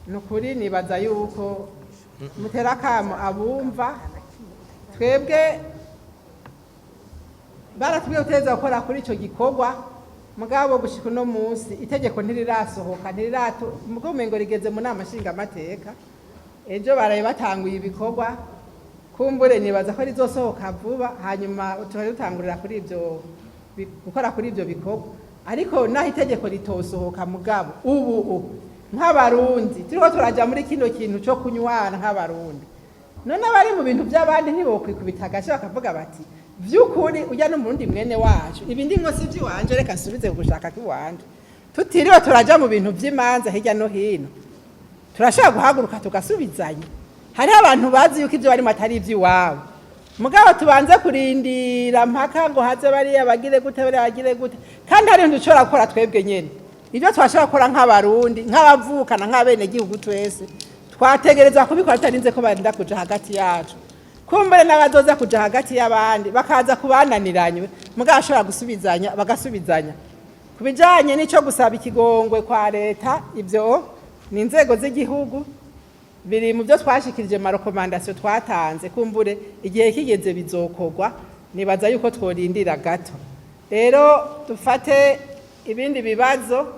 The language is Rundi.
Ni ukuri, nibaza yuko mutera akamo abumva. Twebwe baratubwiye gutegereza gukora kuri icyo gikorwa, mugabo gushika uno munsi itegeko ntirirasohoka, ntiriratu mugo umengo rigeze mu nama nshingamateka. Ejo baraye batanguye ibikorwa. Kumbure nibaza ko rizosohoka vuba, hanyuma tukaba dutangurira kuri ibyo gukora kuri ibyo bikorwa. Ariko naho itegeko ritosohoka, mugabo ubu nk'Abarundi turiko turaja muri kino kintu co kunywana nk'Abarundi. None abari mu bintu by'abandi ntibokwikubita agace bakavuga bati: "Vy'ukuri ujya n'Umurundi mwene wacu, ibi ndimwo si ivy'iwanje, reka nsubize ku gushaka kw'iwanje"? Tutiriwe turaja mu bintu vy'imanza hirya no hino, turashobora guhaguruka tugasubizanya. Hariho abantu bazi yuko ibyo barimo atari iby'iwabo, mugabo tubanze kurindira mpaka ngo haze bariya bagire gute, bariya bagire gute, kandi hari ibintu dushobora gukora twebwe nyene. Ibyo twashobora gukora nk'Abarundi, nk'abavukana, nk'abenegihugu, twese twategerezwa kubikora tutarinze ko barinda kuja hagati yacu. Kumbure n'abazoza kuja hagati y'abandi bakaza kubananiranywe, mugabo ashobora gusubizanya bagasubizanya. Ku bijanye n'ico gusaba ikigongwe kwa leta, ibyo ni inzego z'igihugu, biri mu byo twashikirije, ma recommandations twatanze. Kumbure igihe kigeze bizokorwa. Nibaza yuko tworindira gato. Rero dufate ibindi bibazo.